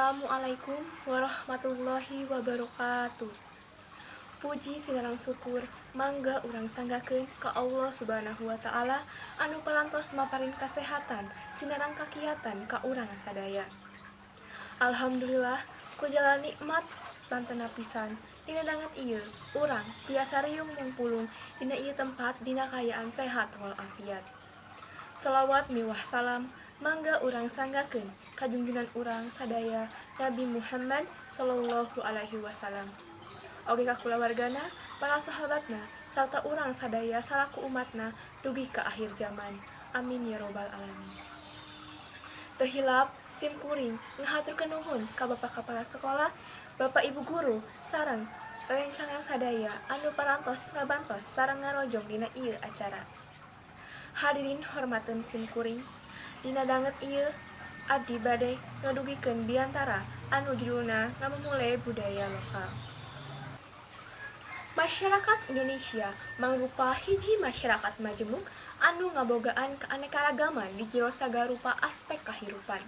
Assalamualaikum warahmatullahi wabarakatuh. Puji sinareng syukur mangga urang sanggakeun ka Allah Subhanahu wa Ta'ala anu parantos maparin kasehatan sinareng kakiatan ka urang sadaya. Alhamdulillah, ku jalan nikmat pantena pisan dina danget ieu urang tiasa riung mungpulung dina ieu tempat dina kaayaan sehat walafiat. Shalawat miwah salam mangga urang sanggakeun ka junjungan urang sadaya, Nabi Muhammad Shallallahu Alaihi Wasallam, oge ka kulawargana, para sahabatna, sarta urang sadaya salaku umatna dugi ka akhir zaman. Amin ya robbal alamin. Teu hilap sim kuring ngahaturkeun nuhun ka Bapak Kepala Sekolah, Bapak Ibu guru, sareng rerencangan sadaya anu parantos ngabantos sareng ngarojong dina ieu acara. Hadirin hormateun sim kuring, dina danget ieu abdi bade ngadugikeun biantara anu judulna Ngamumule Budaya Lokal. Masyarakat Indonesia mangrupa hiji masyarakat majemuk anu ngabogaan keanekaragaman di jero sagala rupa aspek kahirupan.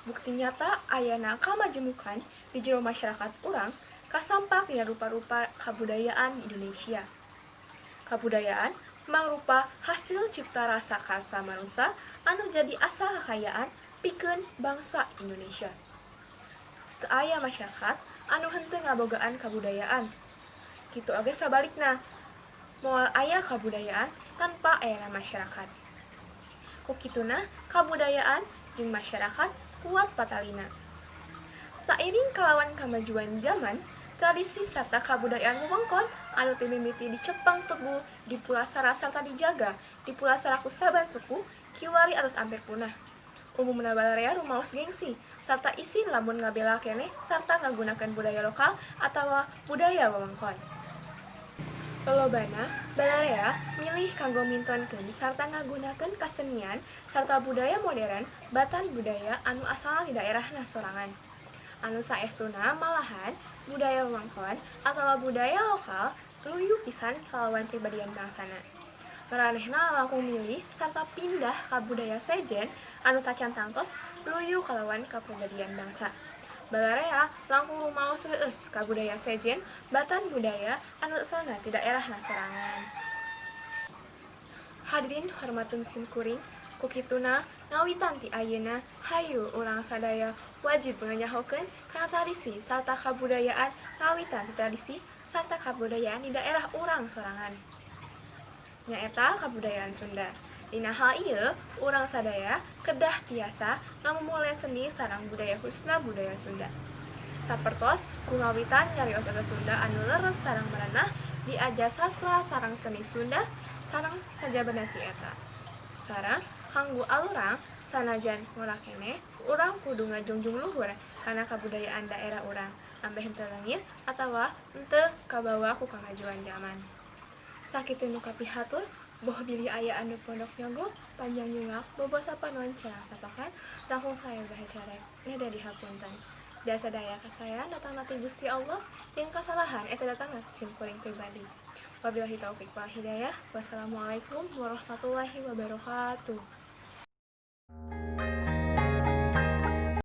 Bukti nyata ayana kamajemukan di jero masyarakat urang kasampak dina rupa-rupa kabudayaan di Indonesia. Kabudayaan mangrupa hasil cipta rasa karsa manusa anu jadi asal kakayaan pikeun bangsa Indonesia. Teu aya masyarakat anu henteu ngabogaan kabudayaan. Kitu oge sabalikna, moal aya kabudayaan tanpa ayana masyarakat. Ku kituna kabudayaan jeung masyarakat kuat patalina. Sairing kalawan kamajuan zaman, tradisi sarta kabudayaan wewengkon anu ti mimiti dicepeng teguh, dipulasara sarta dijaga, dipulasara ku saban suku, kiwari atos ampir punah. Umumna balarea rumaos gengsi sarta isin lamun ngabela keneh sarta ngagunakeun budaya lokal atawa budaya wewengkon. Lolobana balarea milih kanggo mintonkeun sarta ngagunakeun kasenian sarta budaya modern batan budaya anu asalna ti daerahna sorangan. Anu saestuna malahan budaya wewengkon atawa budaya lokal luyu pisan kalawan pribadian bangsana. Maranehna langkung milih sarta pindah ka budaya sejen anu tacan tangtos luyu kalawan kapribadian bangsa. Balarea langkung rumaos reueus ka budaya sejen batan budaya anu asalna ti daerahna sorangan. Hadirin hormateun sim kuring, ku kituna ngawitan ti ayeuna hayu urang sadaya wajib nganyahokeun kana tradisi sarta kabudayaan ngawitan ti tradisi sarta kabudayaan di daerah urang sorangan, nyaeta kabudayaan Sunda. Dina hal ieu urang sadaya kedah tiasa ngamumule seni sareng budaya, khususna budaya Sunda. Sapertos ku ngawitan nyarios basa Sunda anu leres sareng merenah, diajar sastra sareng seni Sunda, sareng sajabana ti eta. Sareng kanggo alurang, sanajan ngora keneh, urang kudu ngajungjung luhur kana kabudayaan daerah urang ambeh henteu leungit atawa henteu kabawa ku kamajuan jaman. Sakitu nu kapihatur, boh bilih aya anu pondok nyogok, panjang nyungak, bobasa panon cerang sapakan, langkung sae bahe carek, neda dihapunten. Sadaya kasaean datangna ti Gusti Allah, jeung kasalahan eta datangna ti sim kuring pribadi. Wabillahi taufik wal hidayah. Wassalamualaikum warahmatullahi wabarakatuh.